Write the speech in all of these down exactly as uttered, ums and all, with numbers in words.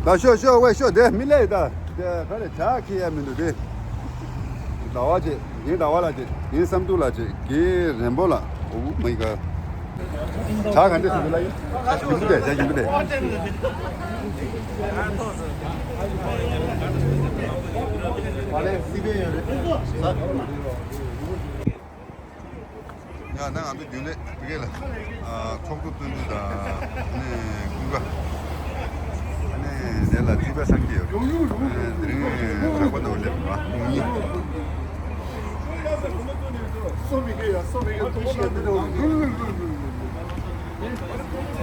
ད་ཤོག་ཤོག་ཝེ་ཤོག་དེ་མི་ལས་ད། དེ་ག་རེ་ཇ་ཁྱི་ཡ་མི་འདུག་དེ། ཟླ་བ་ཅེ་ངའི་ཟླ་བ་ལ་ཅེ་ངའི་བསམ་དུ་ལ་ཅེ་ངའི་རན་པོ་ལ། ཨོ་མའི་ག་ཇ་ག་འདྲས་སུ་འདུག་ལ་ཡིན། ཞིམ་པོ་དེ་ཇ་ཞིམ་པོ་དེ། ཨ་ལེ་སི་པེ་ཡོད་རེད། ཡ་ན་ང་ཚོ་རྒྱུན་ལས་དེ་གས་ལ། ཨ་ཚོགས་གཙོ་བསྟུན་དུས་དང་། ཨ་ནི་ཀུན་དགའ། ཨ་ནི་དེ་ལ་རྩིས་པ་སངས་རྒྱས་ཡོད། ཨ་དེ་རིང་གྲགས་པ་ནང་སླེབས་པ་ཡོང་སྙིང་།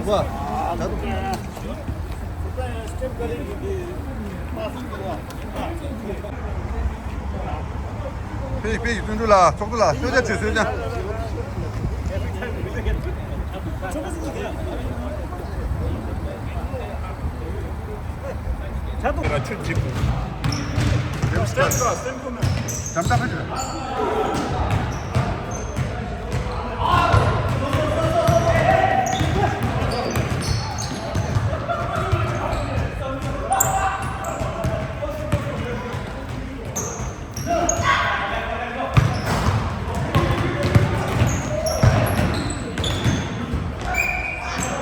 ཝ། ད་དུ། ཕེ་ཕེ་ཡི་བརྩོན་འགྲུས་ལ་ཚོགས་གཙོ་ལ་གསོལ་ཇ་ཆེ་གསོལ་ཇ། ཆ་དུ་ར་ཆུ་འཇིབ། ཇམ་སྟར། ཇམ་སྟར་ཕ་ཆུ།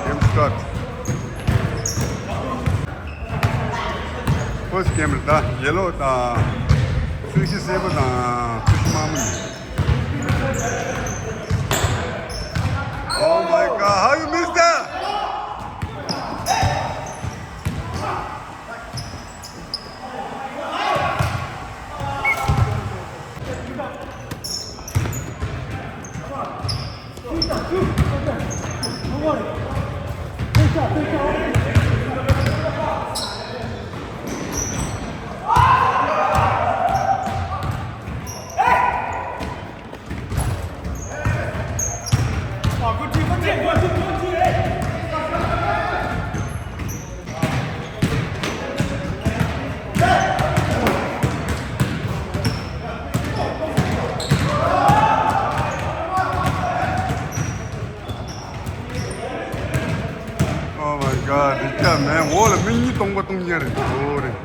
Game start. First game ད་ཡེ་ལོ་དང་། ཚོས་གཞི་སེར་པོ་དང་ཚོས་གཞི་དམར་མོ་ཡིན། Oh my God, how you miss that? Oh my God, འདི་ཅག་མེད་འོག་ལ་མི་གཉིས་སྟོང་པ་སྟོང་ཉེ་རེད་འོ་རེད།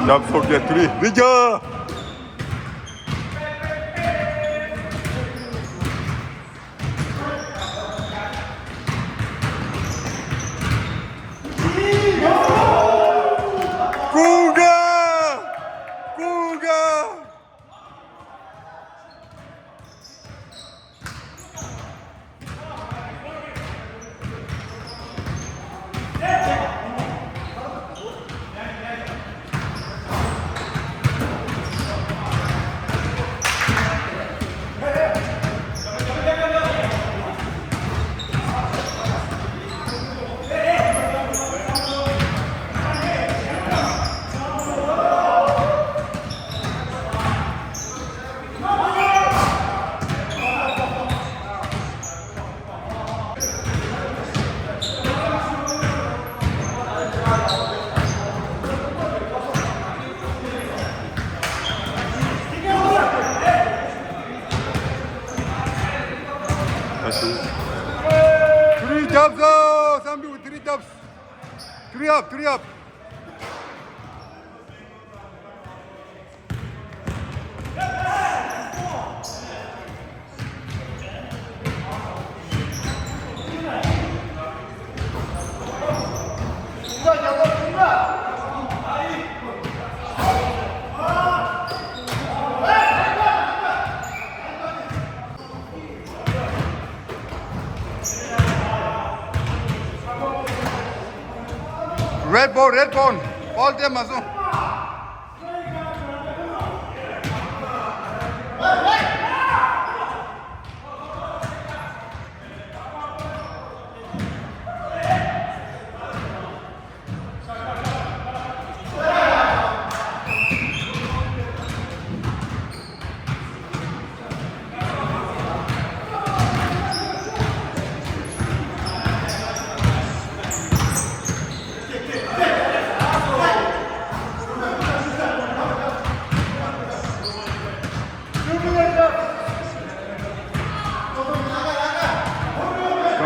རྒྱབ་སོ་བརྒྱད་ཀྲི་འདི་རྒྱ། ཀུན་དགའ། ཀུན་དགའ། ཐུ་རི་རྒྱབ་སོ་བསམ་འགྲུབ་ཐུ་རི་རྒྱབ། ཐུ་རི་ཨབ་ཐུ་རི་ཨབ། Red ball, red ball. Ball དེ་མ་བཟུང་།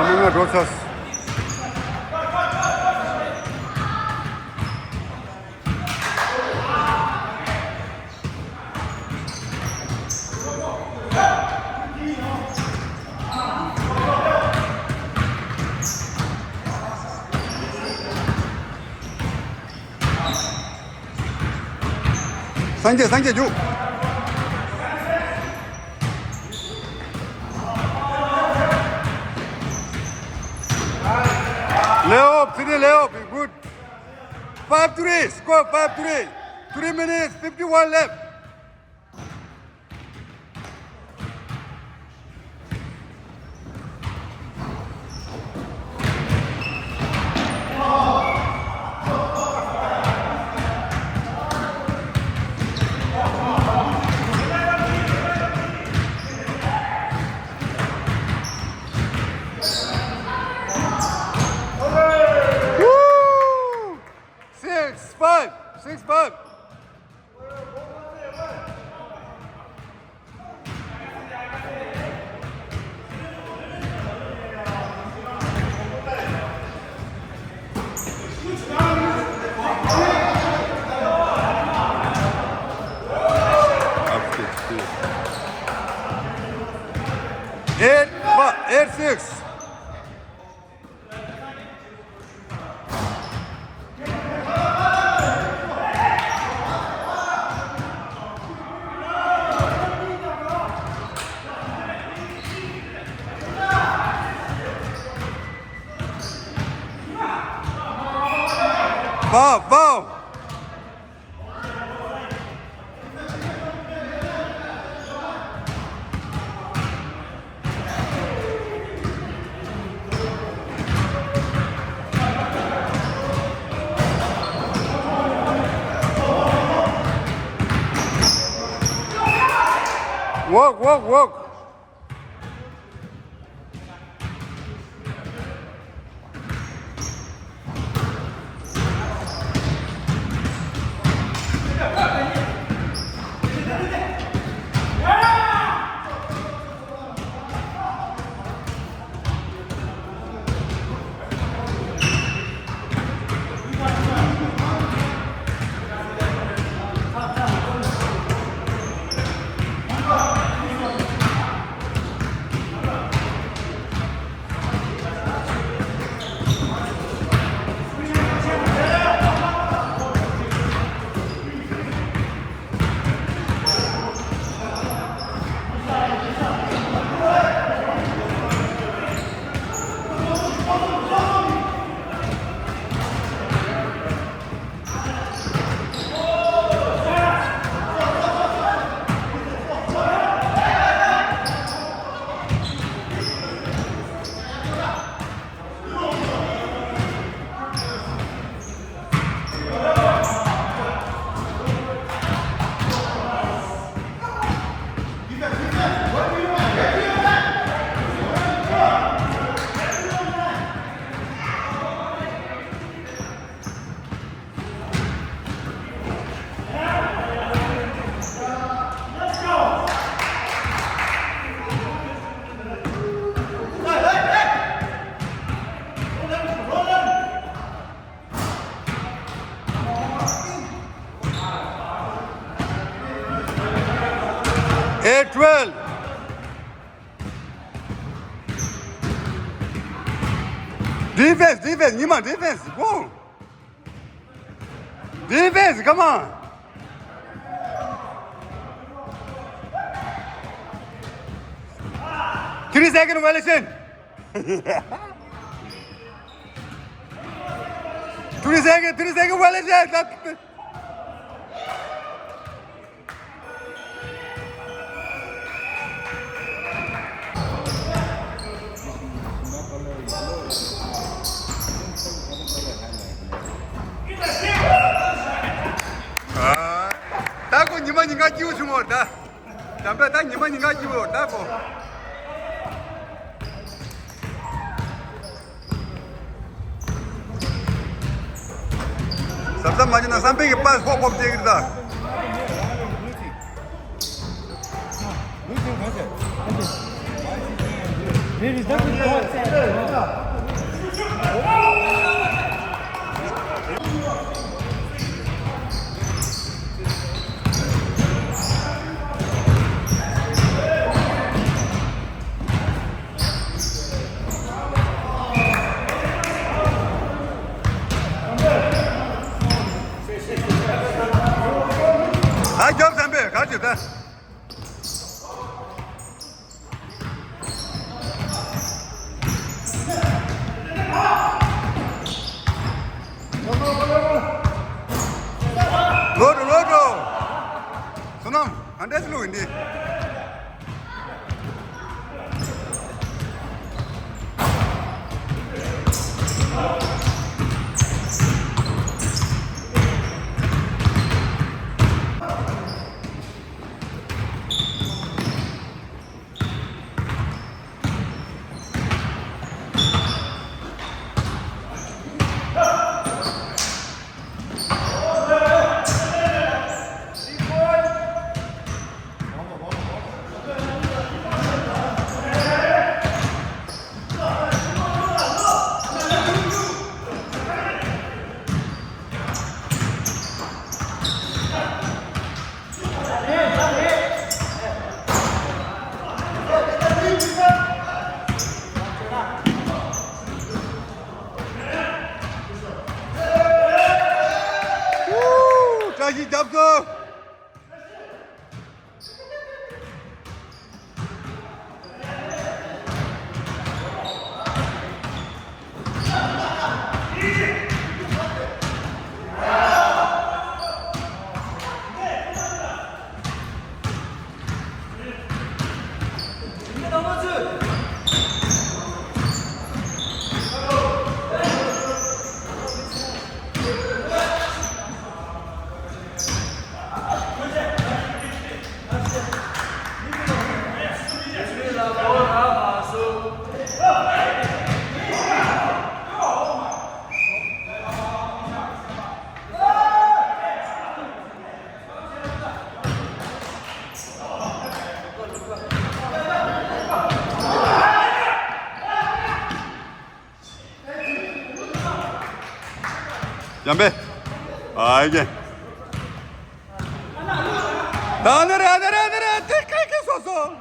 སྐར་མ་ལྔ་འགྲོ་ཚར། སངས་རྒྱས། སངས་རྒྱས་རྒྱུགས། Lay off, Sydney, lay off. Good. Five three, score five three. Three minutes, fifty-one left. Woo! Six five, six five. Eight, eight six. Foul, foul. Work, work, work. Eight twelve. Defense, defense, ཉི་མ་defense, go. Defense, come on. Three second violation. Three second, three second, well, it's that. ད་ཁོ་ཉི་མ་ཉིན་གང་སྐྱིད་པོ་བྱུང་བ་རེད་ད། འཇམ་དཔལ་ད་ཉི་མ་ཉིན་གང་སྐྱིད་པོ་རེད་ད་ཁོ། གཟབ་གཟབ་མ་བྱས་ན་བསམ་འཕེལ་གྱི་པཱས་ཧོབ་ཧོབ་བྱེད་ཀྱི་རེད་ད། ཨ་རྒྱབ་བསམ་པས་ག་རེ་བྱེད་ད། ལོག་འགྲོ་ལོག་འགྲོ། བསོད་ནམས་ག་འདྲས་བླུགས་ཡིན་འདི། བཀྲ་ཤིས་རྒྱབ་སོ། འཇམ་དཔལ། ཨ་ཡེ། ད་ནི་རེད་ནི་རེད་ནི་རེད་དེ་ཁ་ཁ་སོ་སོ།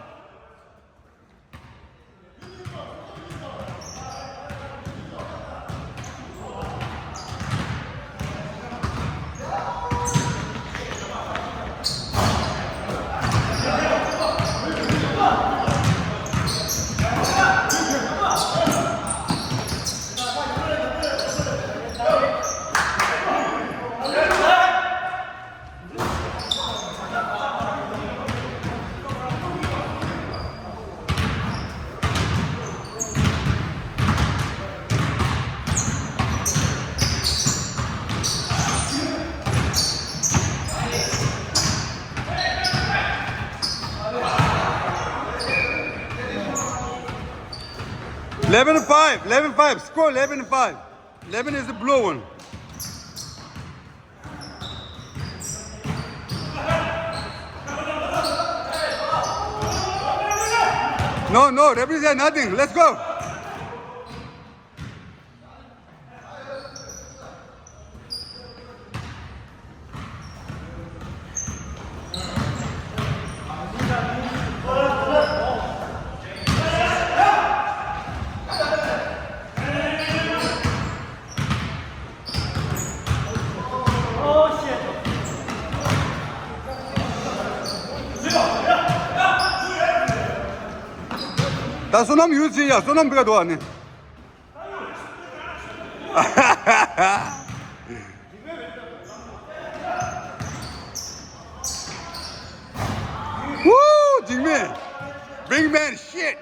Eleven five, eleven five, score eleven five. Eleven is the blue one. No, no, referee said nothing. Let's go. ད་བསོད་ནམས་ཡུལ་ཅི་ཡ་བསོད་ནམས་བི་ག་འདུག་ཨ་ནི། འཇིགས་མེད། Big man shit.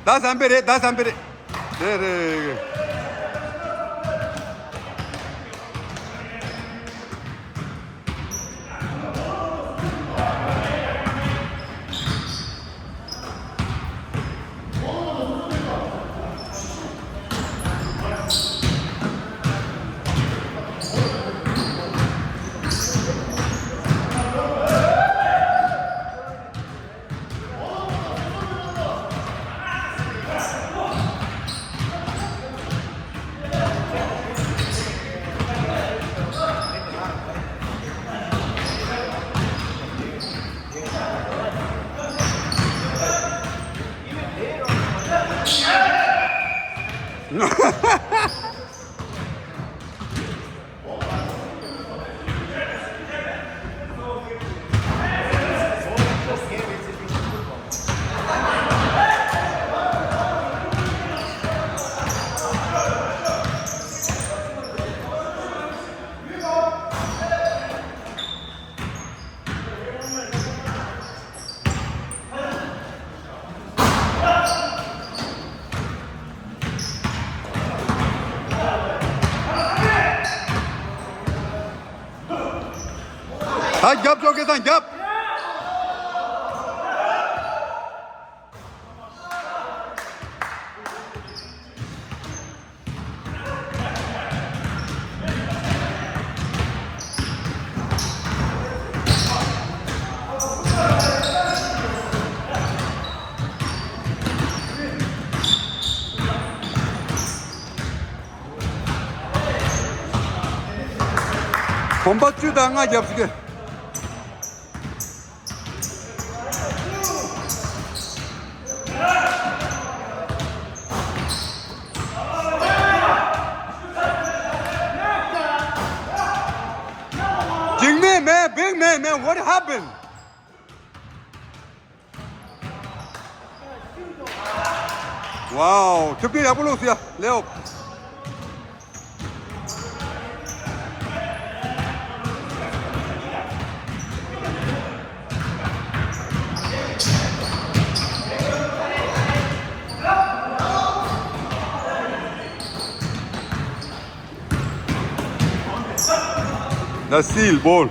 ད་བསམ་པའི་རེད། ད་བསམ་པའི་རེད། རེད་རེད། ད་རྒྱབ་ཕྱོགས་སྐད་གཏོང་རྒྱབ། གོམ་པ་བཅུ་དང་ལྔ་རྒྱབ་ཟིག་འཇིགས་མེད་མེད། Big man, man, what happened? Wow, མཐུན་རྐྱེན་ཡག་པོ་བླུགས་སོང་ཡ། ལེའོ། ད་སིལ་བོལ།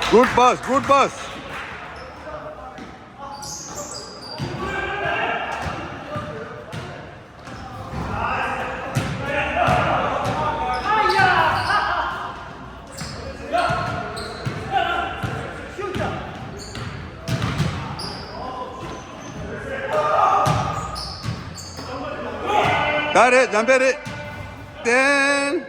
Good pass, good pass. ད་རེད། འཇམ་དཔལ་རེད། བསྟན།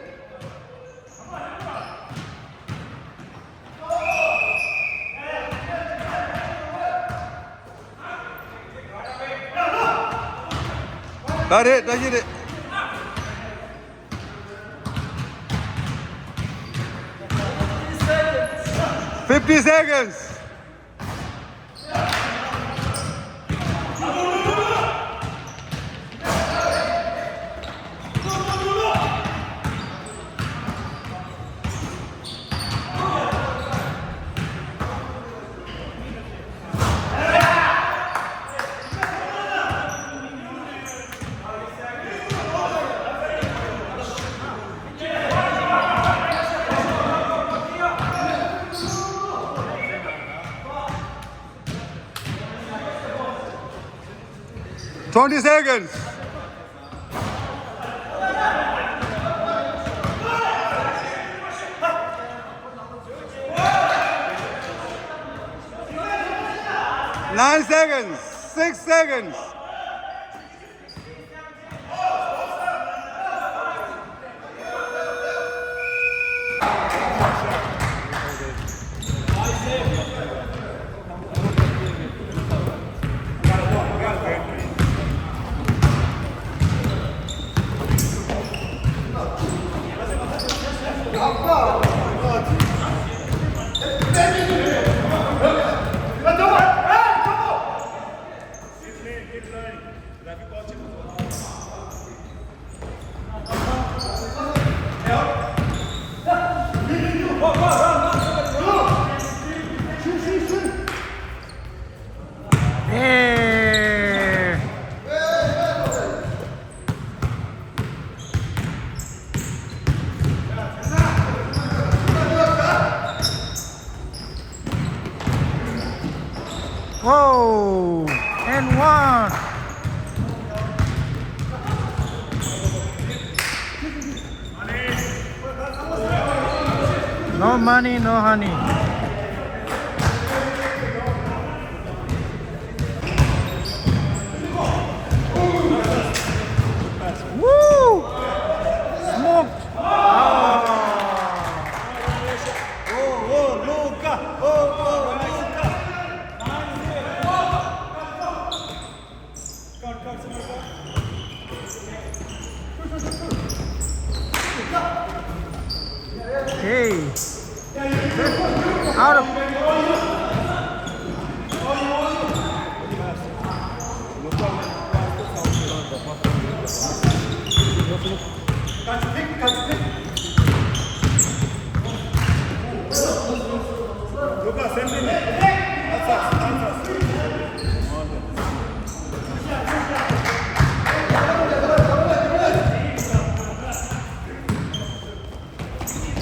ད་རེད། བཀྲ་ཤིས་རེད། Fifty seconds. Twenty seconds. Nine seconds. Six seconds. Hey! Oh, and one. No money, no honey. Woo! Smoke. Ah. Oh, oh, Luca. Oh, oh, Luca. Hey. Out of.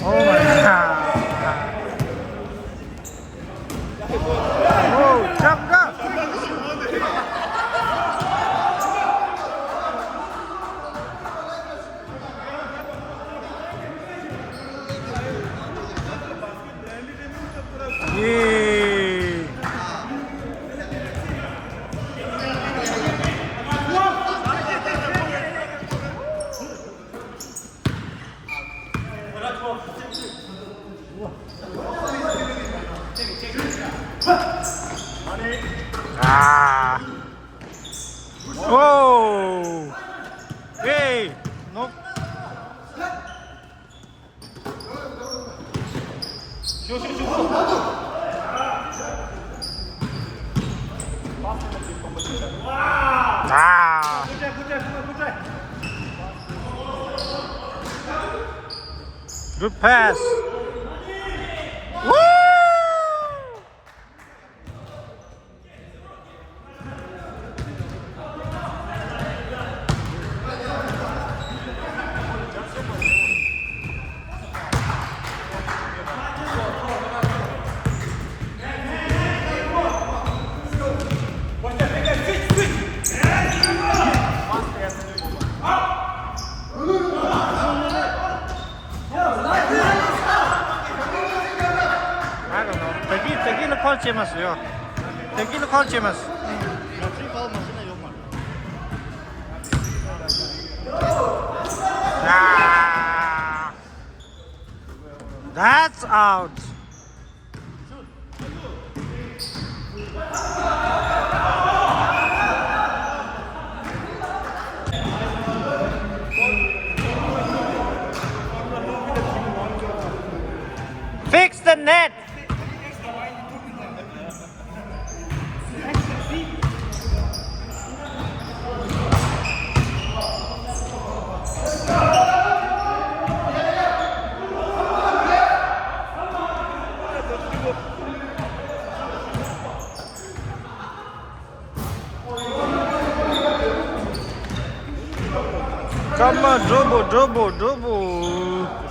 Oh my God. Oh, jump up. Yeah. Ah. Oh. Hey. No. Ah. Good pass. Woo! ད་གིན་ད་གིན་ལ་ཁོལ་བྱེད་མ་སོང་ཡོ། ད་གིན་ལ་ཁོལ་བྱེད་མ་སོང་། ཨ། That's out. Fix the net. སྐར་མ་འགྲོ་བོ་འགྲོ་བོ་འགྲོ་བོ།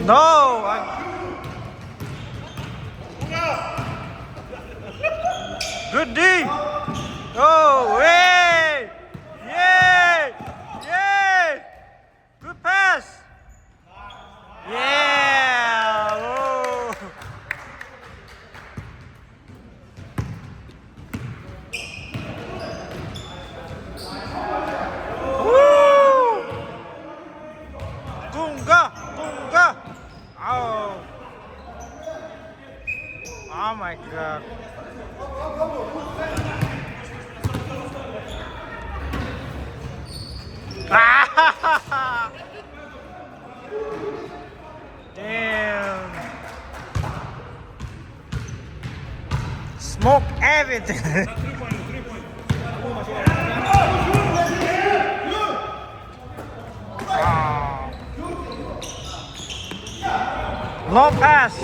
No! I- Good D! Oh, hey! Yay! Yay! Good pass! Yeah! Oh! Woo! Kunga! Kunga! Oh! Oh my God! Ah! Damn. Smoke everything. Wow. Low pass.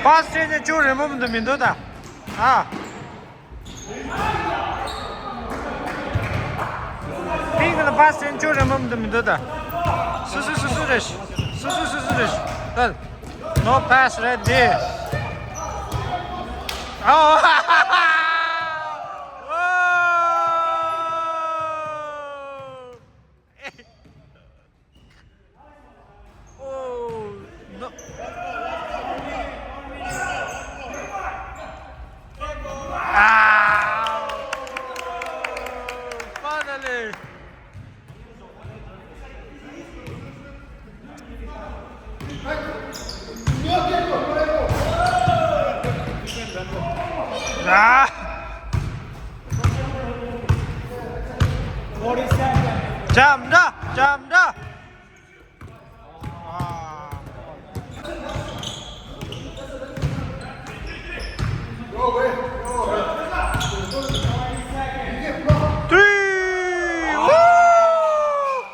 པཱས་སྤྲད་ནས་ཅུང་རན་པོ་མི་འདུག་མི་འདུག་ད། ཨ། པིང་གི་ལ་པཱས་སྤྲད་ཅུང་རན་པོ་མི་འདུག་མི་འདུག་ད། སུ་སུ་སུ་སུ་རེད། སུ་སུ་སུ་སུ་རེད། ད། No pass རེད་དེ། ཨོ། Oh, no. Ah! Finally! Ah! Jump, jump, jump. Three! Woo!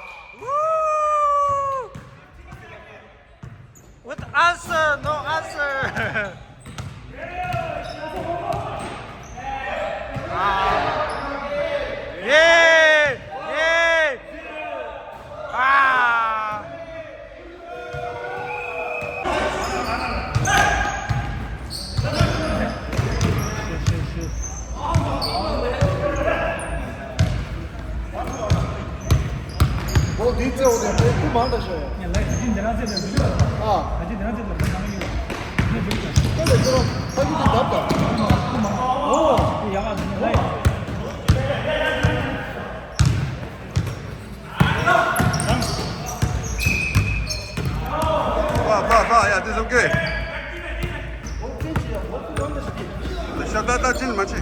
Woo! With answer, no answer. Ah. Yeah! Yeah! Ah! འོ་འདི་རྩེ་འོ་དེ་འདི་ཁུ་མང་ད་ཤོད། ཡ་ལས་ད་ཅི་འདི་རང་རྩེ་ད་འདི་ལ། ཨ། ད་ཅི་འདི་རང་རྩེ་ད་འདི་གང་ཡོད། འདི་འདི་ལ། ད་ལས་ཁྱོད་རང་ཕ་གི་འདི་བརྡབ་ད། ཁུ་མང་ཁུ་མང་། འོ། ཡ་ང་འདི་ལ་ཡ། ཕ་ཕ་ཕ་ཡ་འདི་ཟོ་ཀེ། ཤ་ད་ད་ཅི་ནི་མ་ཅི།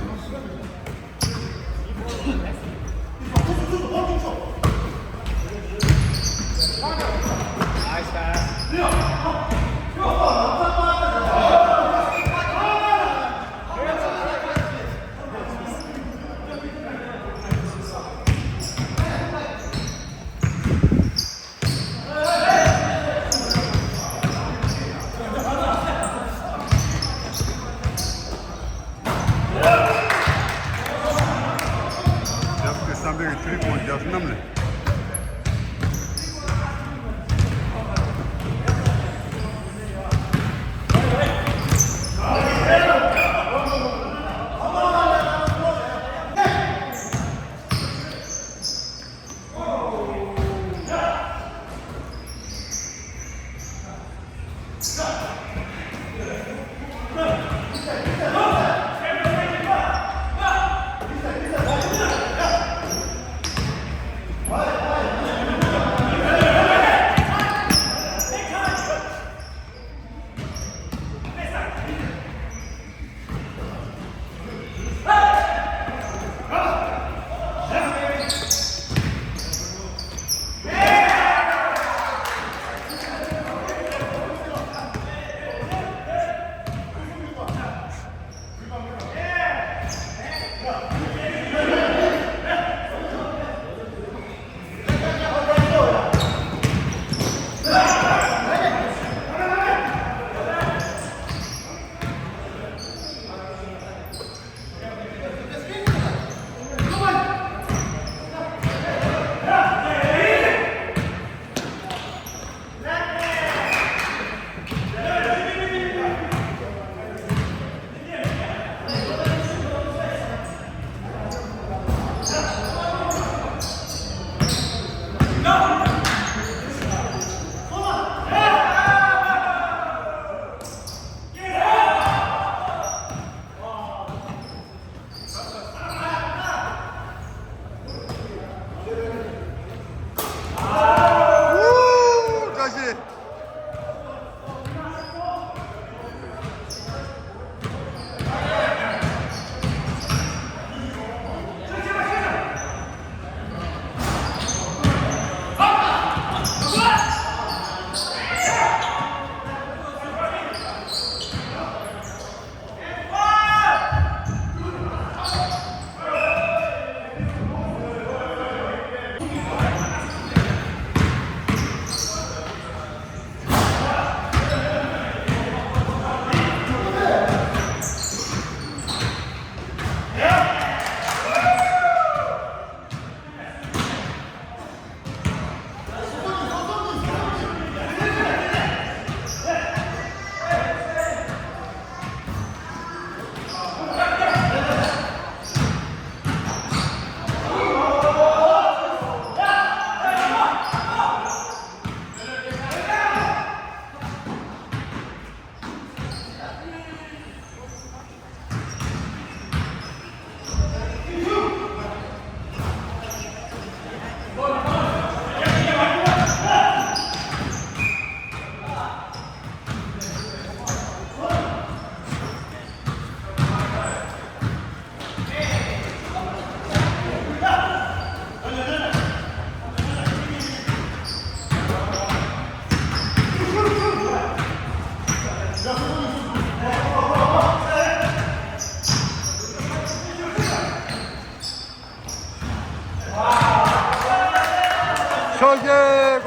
རྒྱབ་ཀྱི་བསམ་པའི་ཐི་རི་ཀོ་རྒྱབ་གནམ་ལས།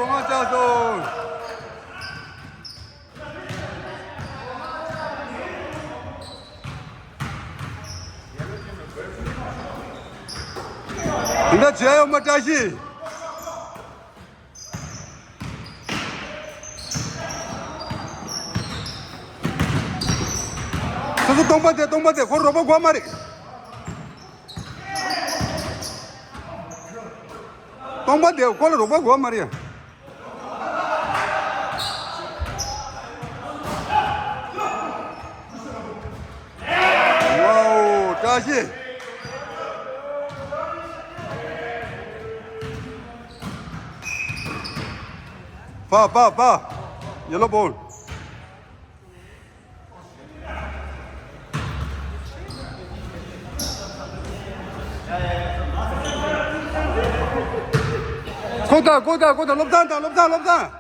ལྔ་བཅག་སོང་། འདི་འདྲ་བྱས་ཡོད་མ། བཀྲ་ཤིས། སོ་སོ་སྟོང་པ་དེ། སྟོང་པ་དེ་ཁོ་རོགས་པ་དགོས་མ་རེད། སྟོང་པ་དེ་ཁོ་ལ་རོགས་པ་དགོས་མ་རེད། ཝའོ། བཀྲ་ཤིས། ཕ་ཕ་ཕ། Yellow ball. ཀོ་ད་ཀོ་ད་ཀོ་ད། བློ་བཟང་དང་། བློ་བཟང་། བློ་བཟང་།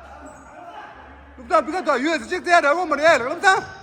བློ་བཟང་། བི་ཀ་ད་ཡུ་ཨེས་གཅིག་བཙལ་ར་འོང་མ་རེད་ལ། བློ་བཟང་།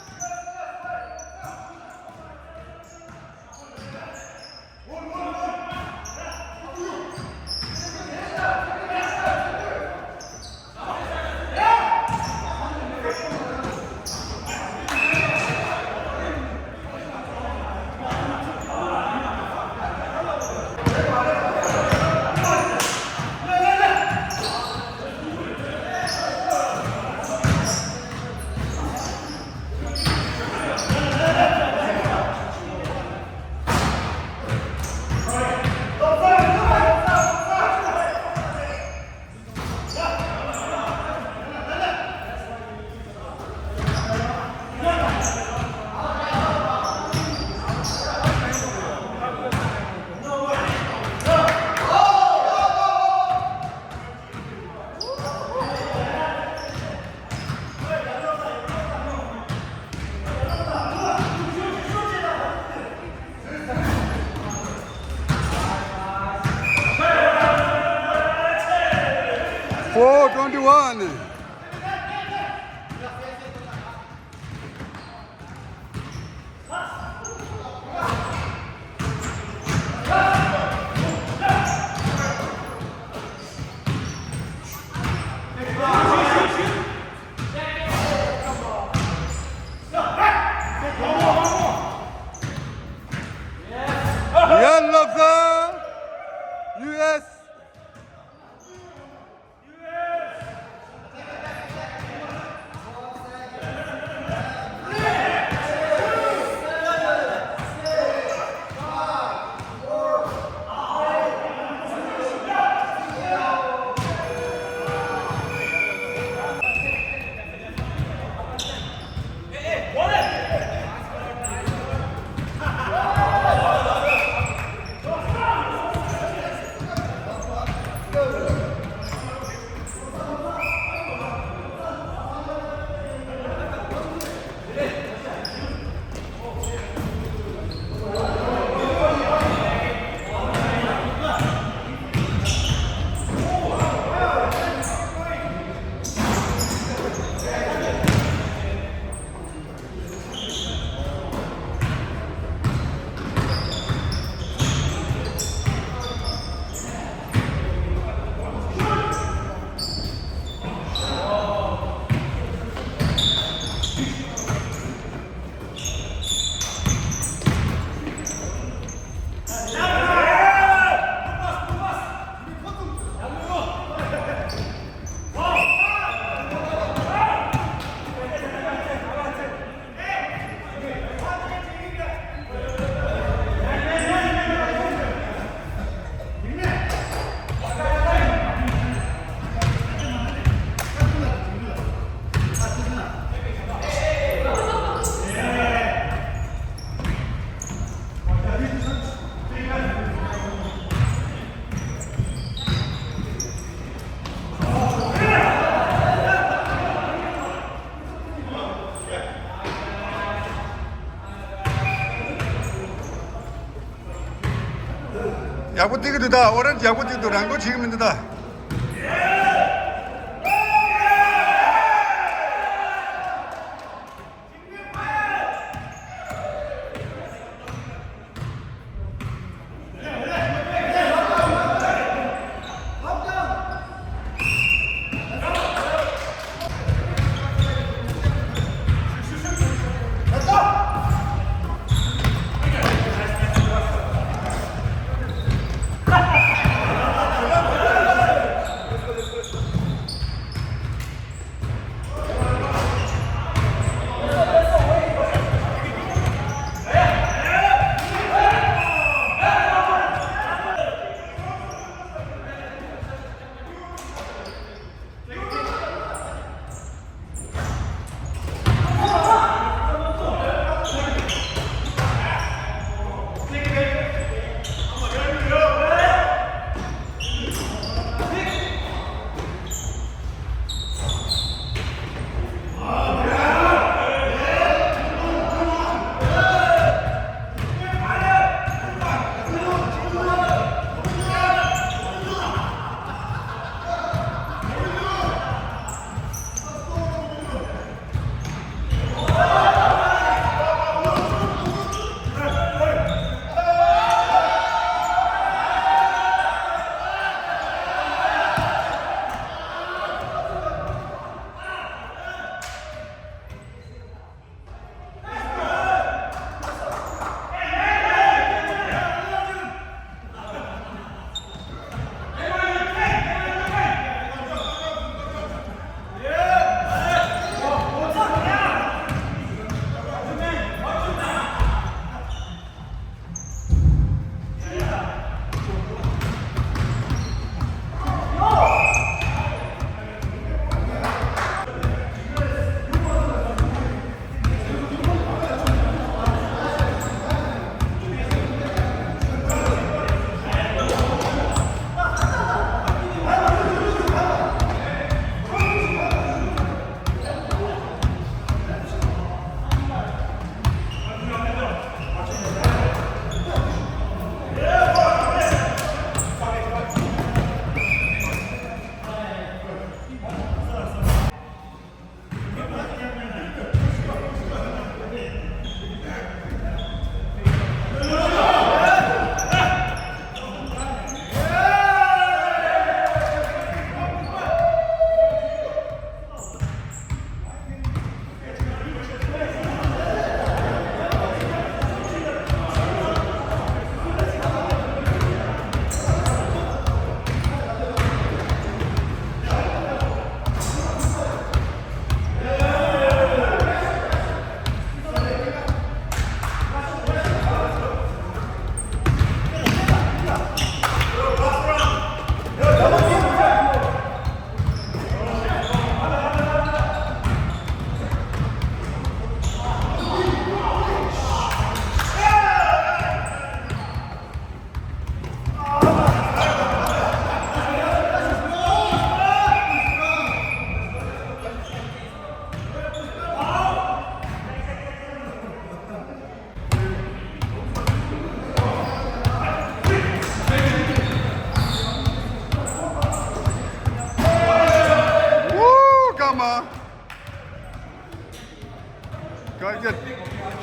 Four twenty-one. Yellow card, U S. ཡག་པོ་བལྟས་ཀྱི་འདུག་ད། ཨོ་རེན་ཇི་ཡག་པོ་བལྟས་འདུག། རང་འགུལ་བྱེད་ཀྱི་མི་འདུག་ད།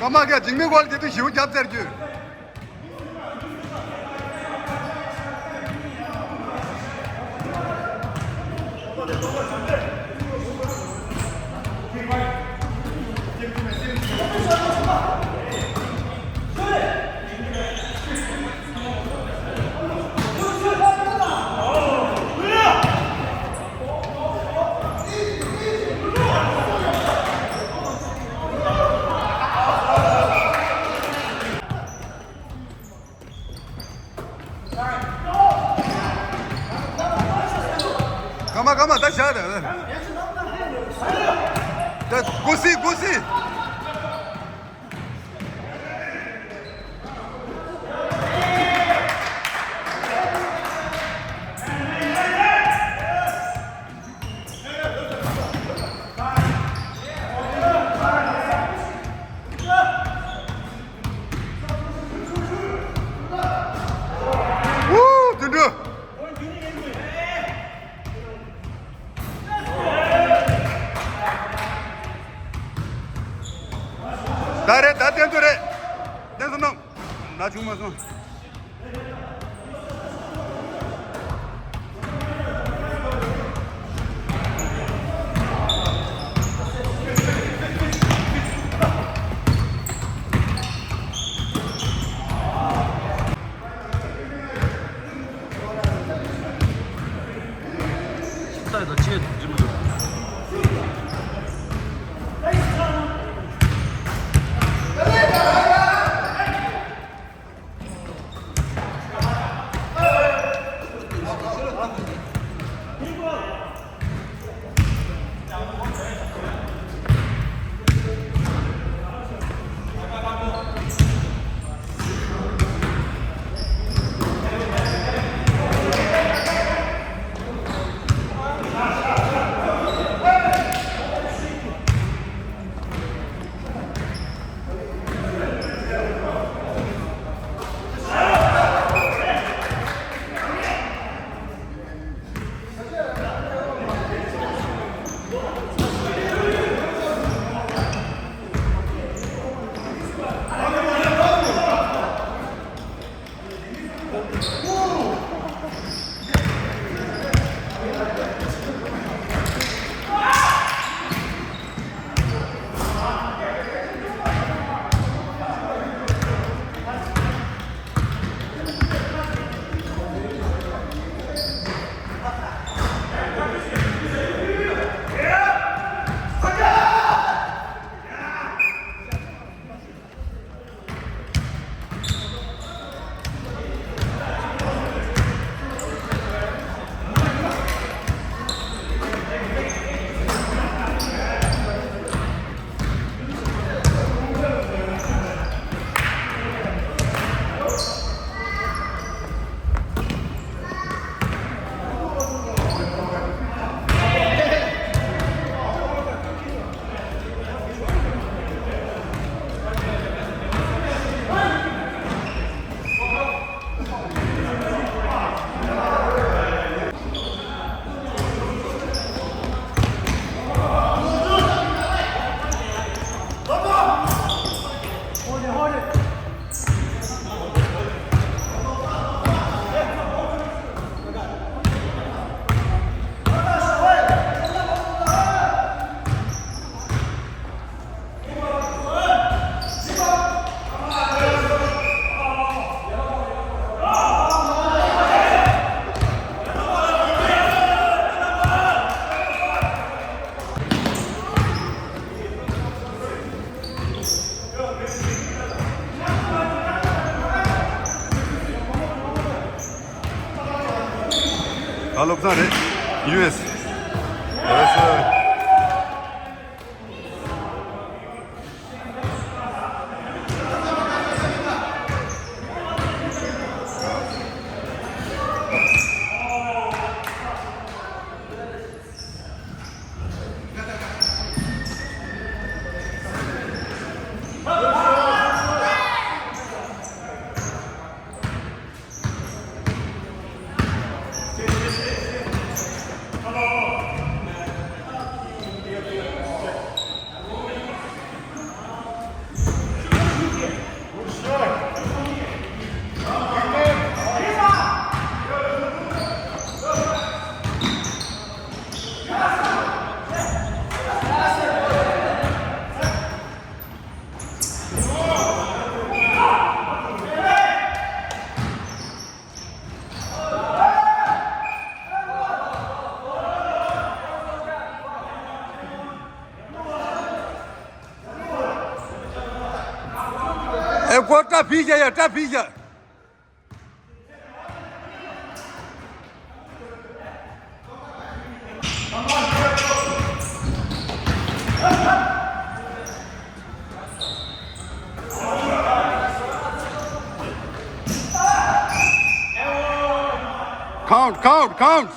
ཨ་མ་ག་འཇིགས་མེད་སྐོར་དེ་དུས་ཞིའུ་རྒྱབ་ཚར་རྒྱུ། ཀ་མ་ཀ་མ་ད་བཞག་ད། ད་སྒོ་སྲིད་སྒོ་སྲིད། ཝུའུ། དུད་འགྲོ། ད་རེད། ད་བསྟན་ཚོ་རེད། བསྟན་ཚོ་གནང་། ན་ཆུང་མ་སོང་། ཏག་ཏག་ཆེད་དུ་འགྲིམ་འགྲོ། ད་བློ་བཟང་རེད། ཡུ་ཨེས། ཡུ་ཨེས། སྐྲ་ཕིག་བྱ་ཡ། སྐྲ་ཕིག་བྱ། Count, count, count.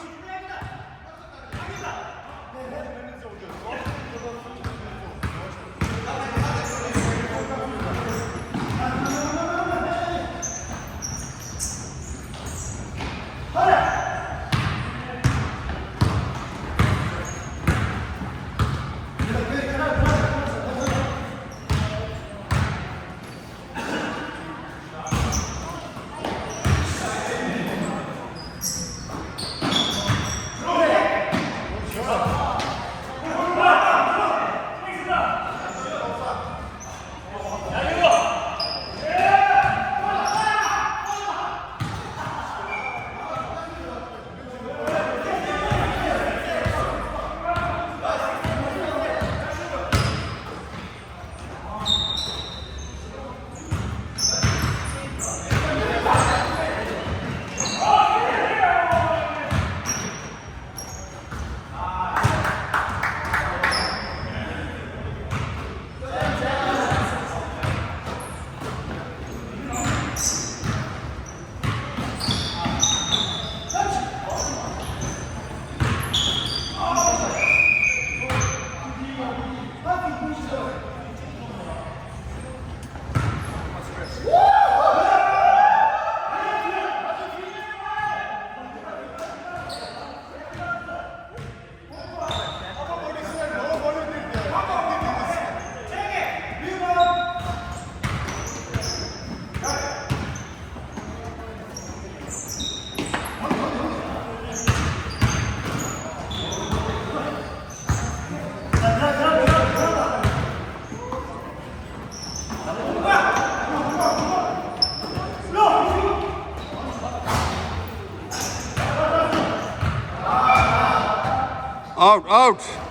Out, out.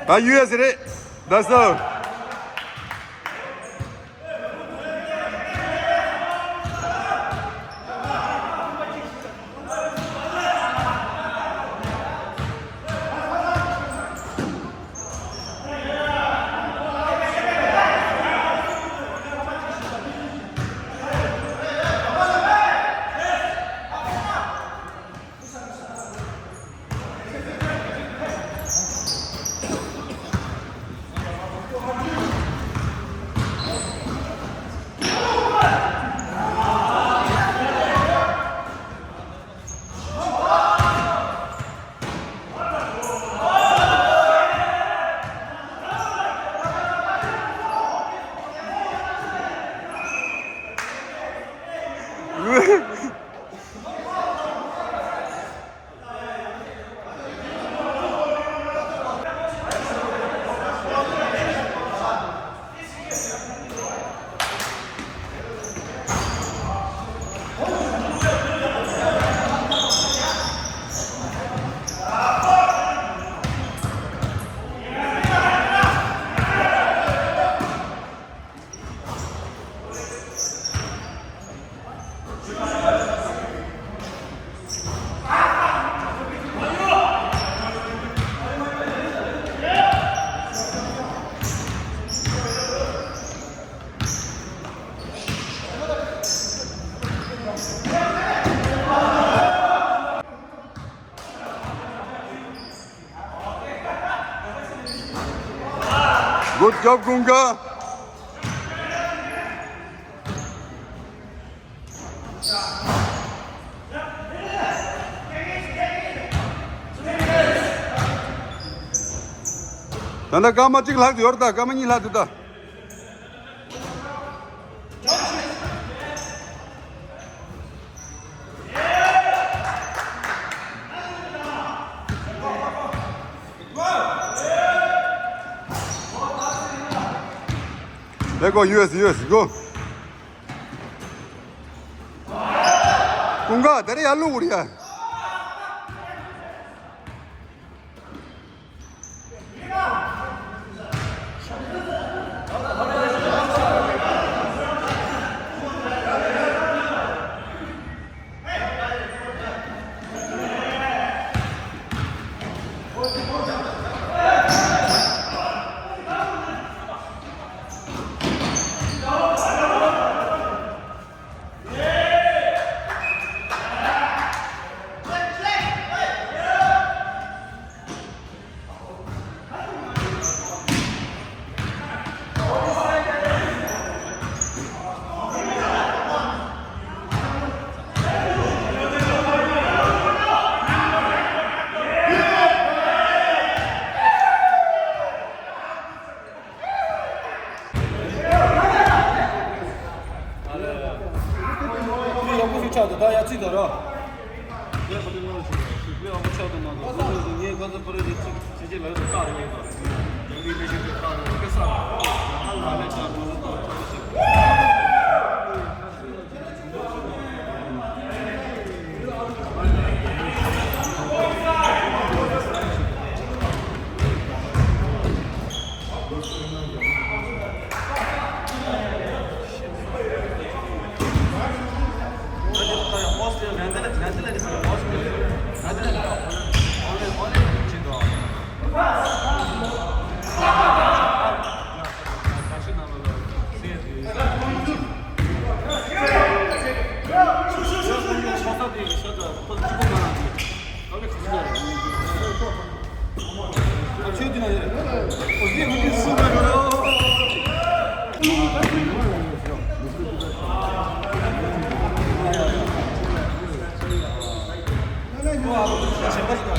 ད་ཡུ་ཨེས་རེད། That's all. Good job, Gunga. ད་ལྟ་སྐར་མ་གཅིག་ལྷག་ཡོད་རེད། ད་སྐར་མ་གཉིས་ལྷག་འདུག་ད། Let go, U S, U S, go. ཀུན་དགའ་དེ་རེད་ཡ། ལུག་རེད་ཡ། ཡག་པོ་ཞིག་ཆགས་འདུག་ད་ཡ་ཙི་ད་ར། ངས་ཁ་ཚོད་ནང་ཞིག་ཞིག་ལས་ཡག་པོ་ཆགས་འདུག་མ་གཏོགས་ཁོ་ཚོས་ངས་ཁ་ཚོད་པ་རེ་རེ་ཅིག་བྱེད་ཀྱི་ལ་ཡོད་ད་རེད་ཡོད་ད། ཡང་མི་ལས་ཤིག་ད་རེད་སྐད་ས་ལ་ལས་ཀྱང་མ་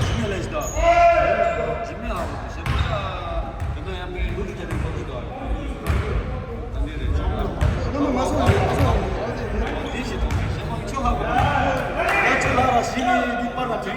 གཏོགས་ད་ཅིག་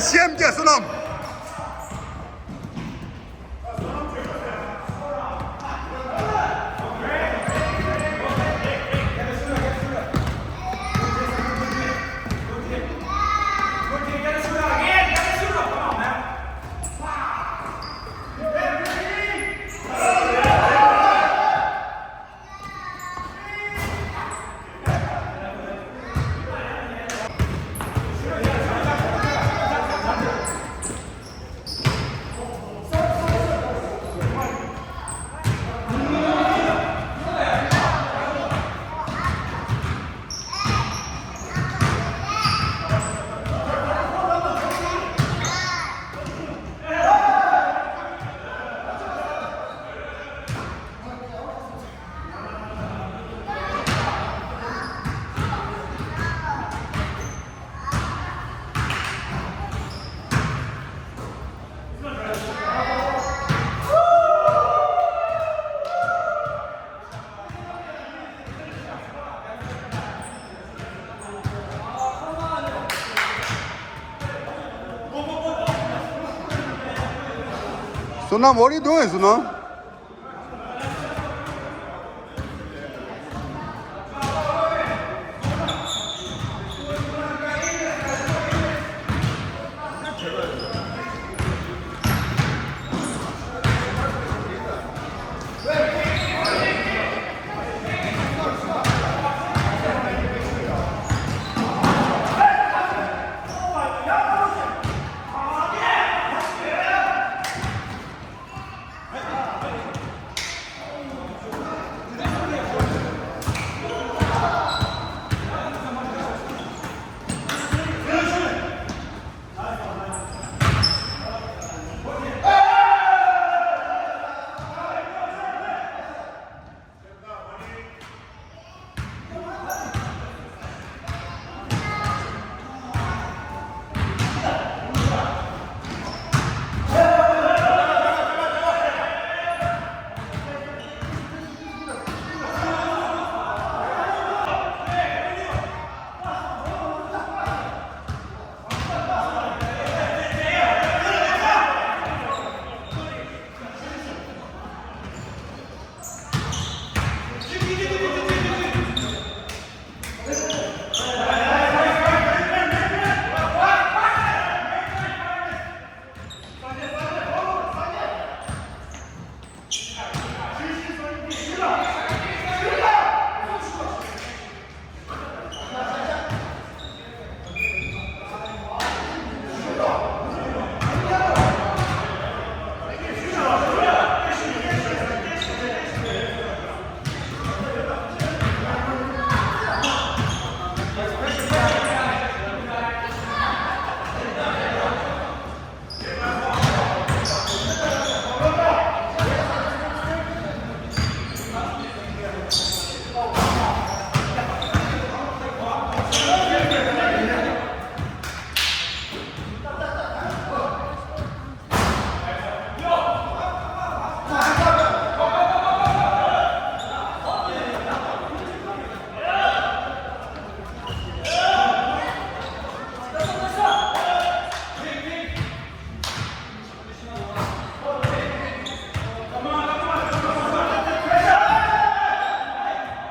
སེམས་ཀྱི་བསོད་ནམས། Sonam, what are you doing, Sonam?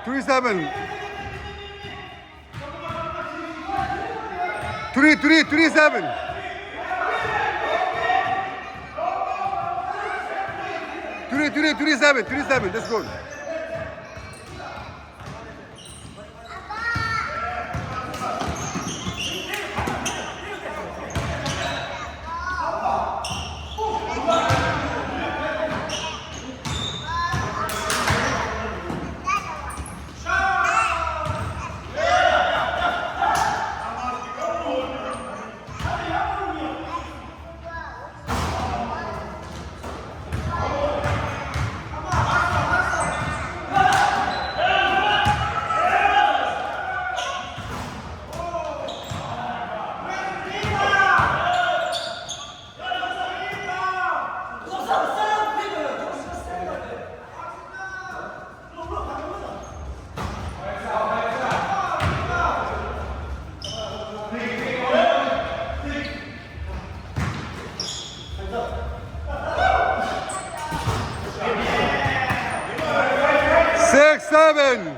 Three seven. Three, three, three, seven. Three, three, three, seven, three, seven. That's good. Six seven.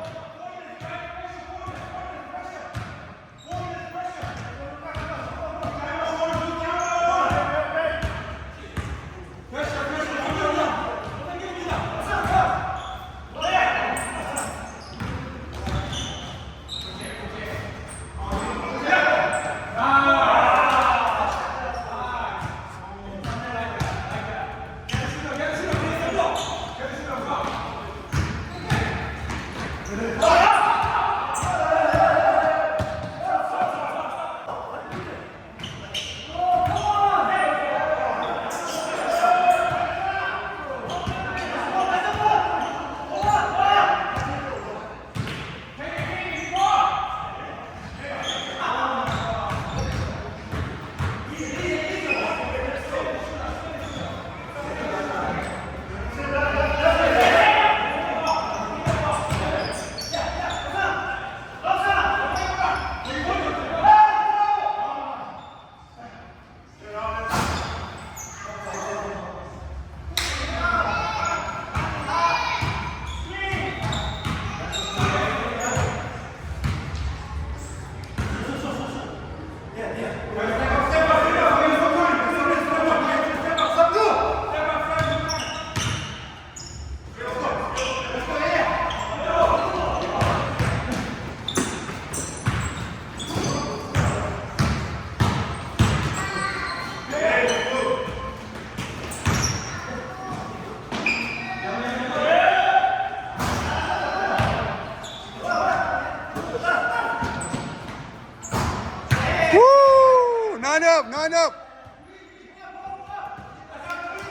Woo! Nine up, nine up.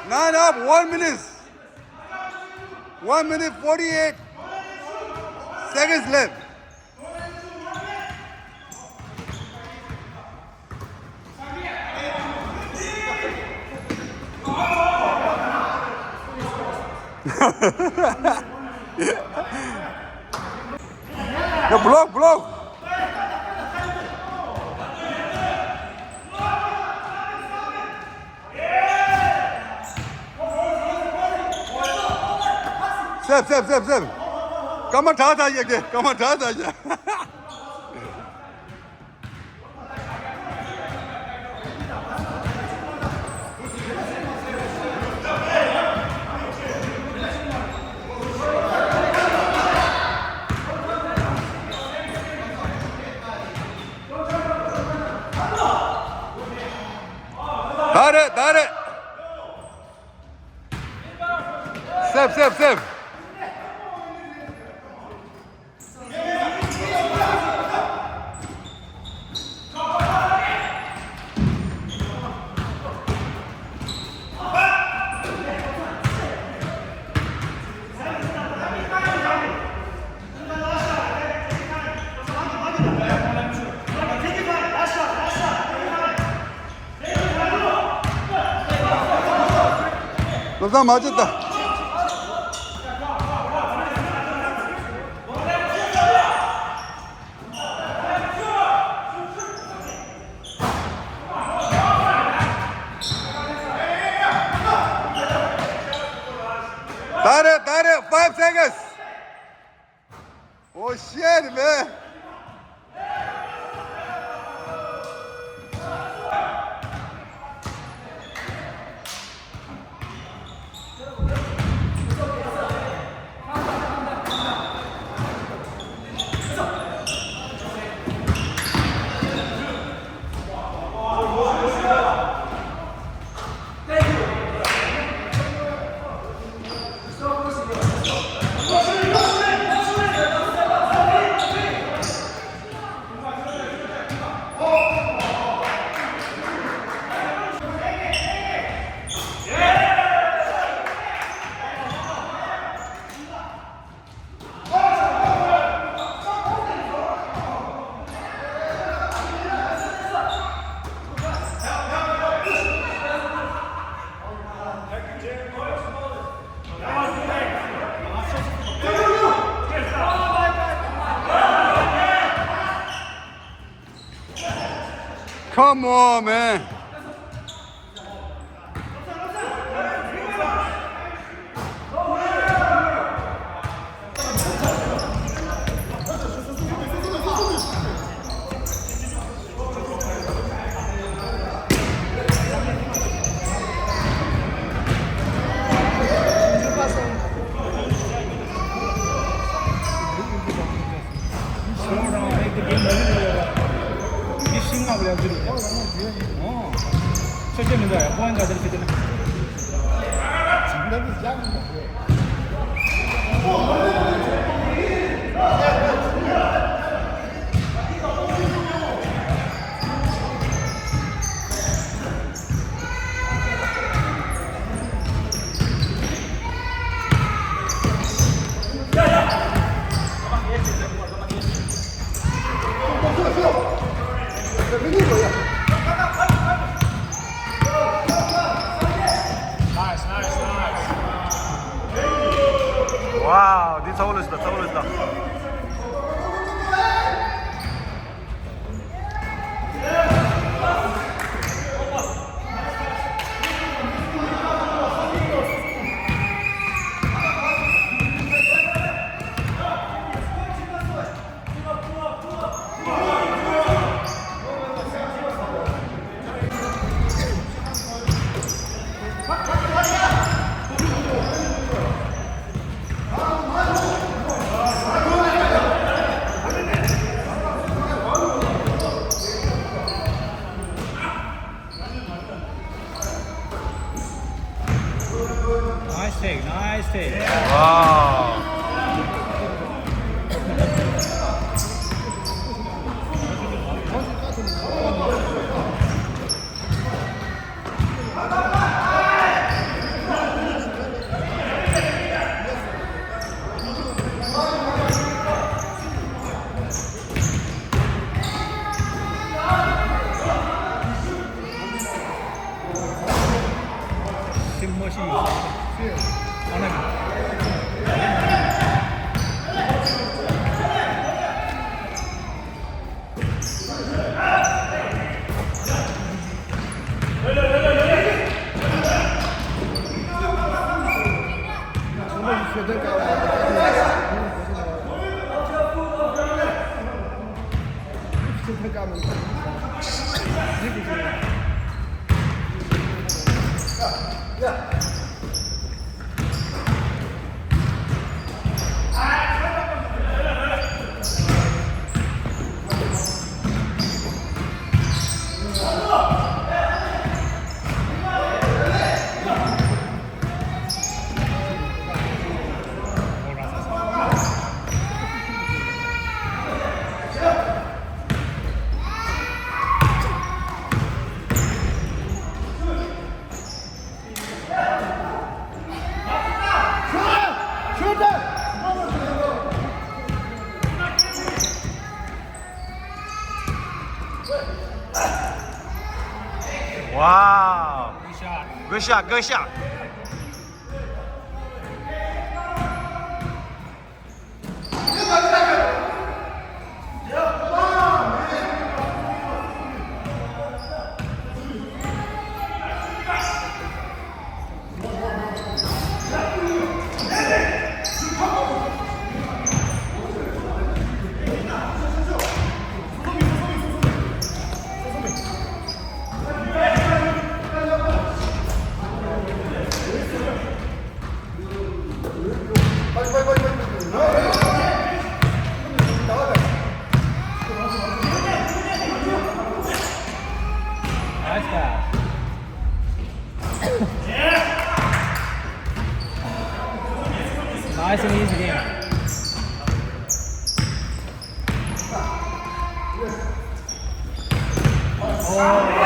Nine up, one minute. One minute forty-eight seconds left. The block, block. Save, save, save, save. Come on, try, try again. Come on, try, try again. Got it, got it. Save, save, save. བློ་བཟང་མ་བྱེད་ད། ད་རེད་ད་རེད། Five seconds. Oh shit, man. Come on, man. Round and make the game very low. This thing up there, very low. Oh. Such a nigga, point that is it. Nice, nice, nice. Wow, འདི་ཚ་བོ་ལོས་ད་ཚ་བོ་ལོས་ད། Nice take, nice take. Wow. Wow. Good shot, good shot. Nice pass. Nice and easy game. Oh.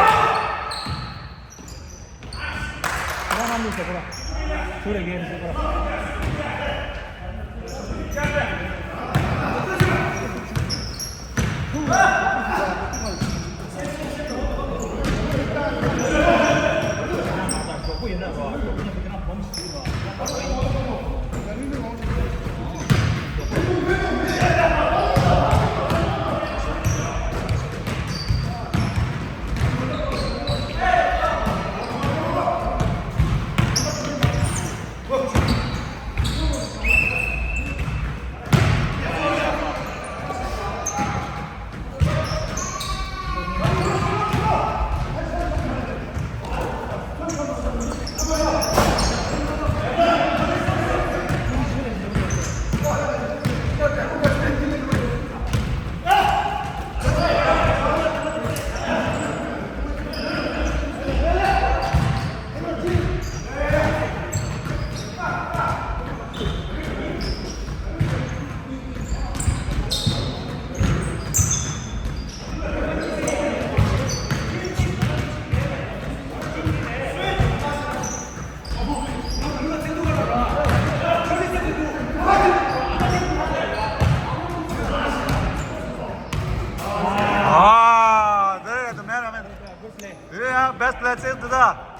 རྩེ་འདི་དག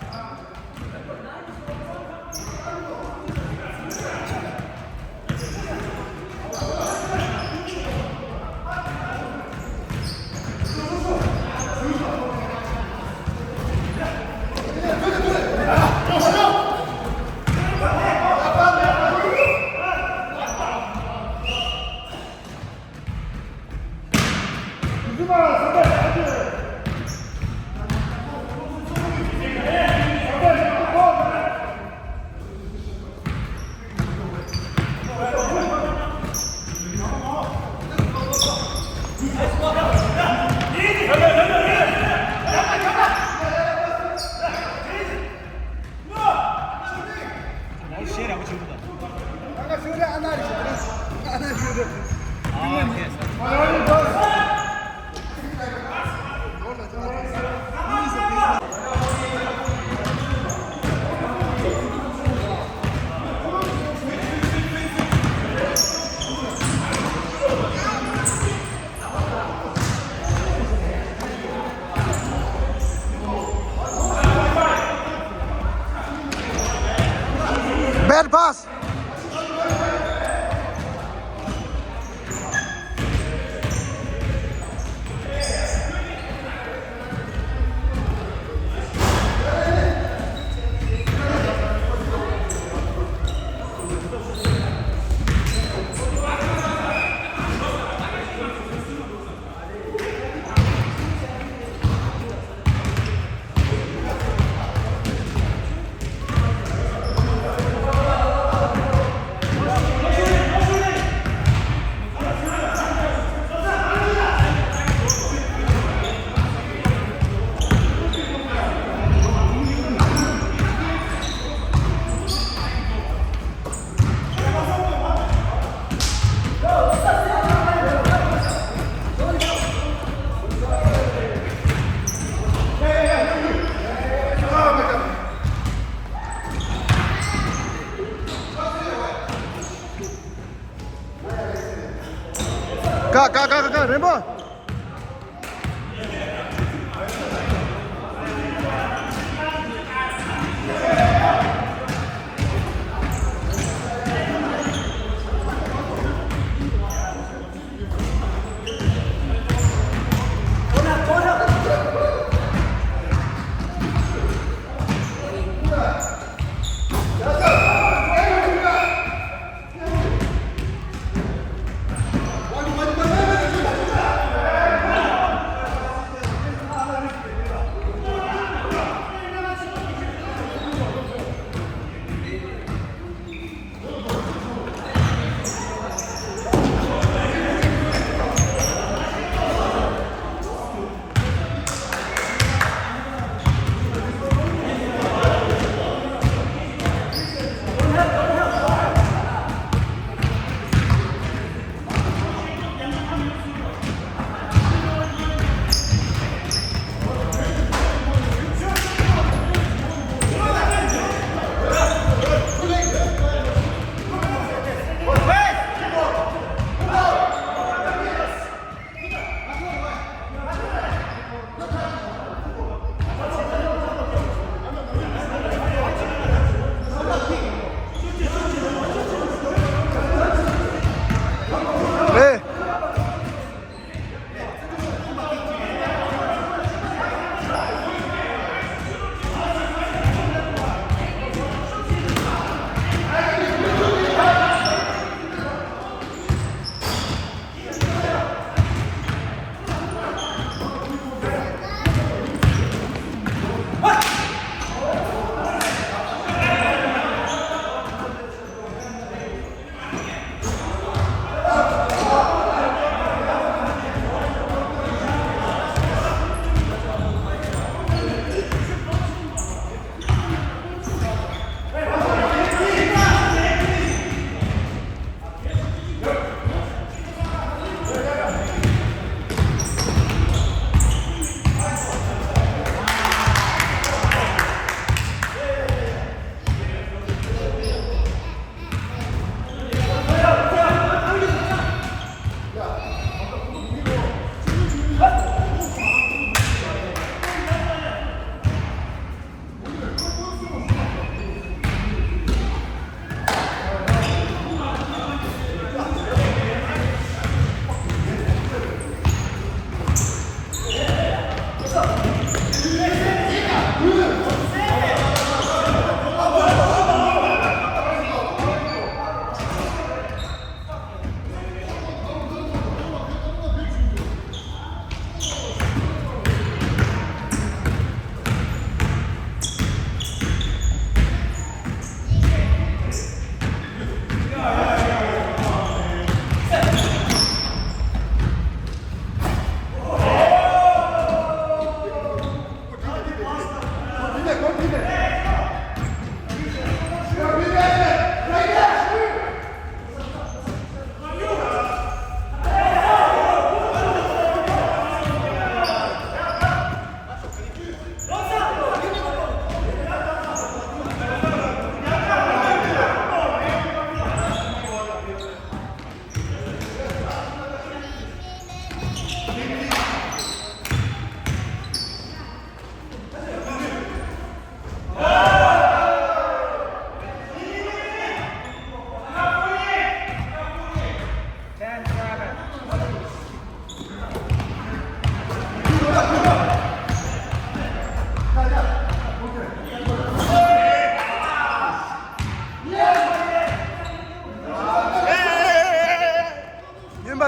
Bad pass. ཀ་ཀ་ཀ་ཀ་ཀ་རེམ་པ།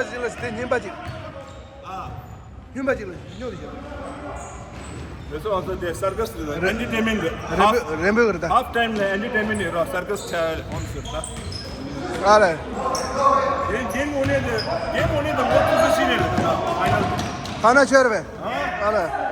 ཞིག་ལ་དེ་སྙིམ་པ་ཅིག་སྙིམ་པ་ཅིག་ལ་ཉོ་དེ་ཞོག་རེ་སོ་ཨ་སོ་དེ་སར་ཀ་སི་ལ་ཨེན་ཊར་ཊེན་མེན་ཊི་རེན་པོ་རེན་པོ་གི་རེད་ད། ཧབ་ཊའིམ་ལ་ཨེན་ཊར་ཊེན་མེན་ཊི་རེད་རོ། སར་ཀ་སི་ཆ་ཧོན་སུར་ད། ཨ་རེ། གེམ་གེམ་འོ་ནས་དེ་གེམ་འོ་ནས་དེ་མོ་ཏུ་སུ་ཤི་རེད་ད་ཕའི་ནལ། ཁ་ན་ཆེར་བས། ཨ་རེ།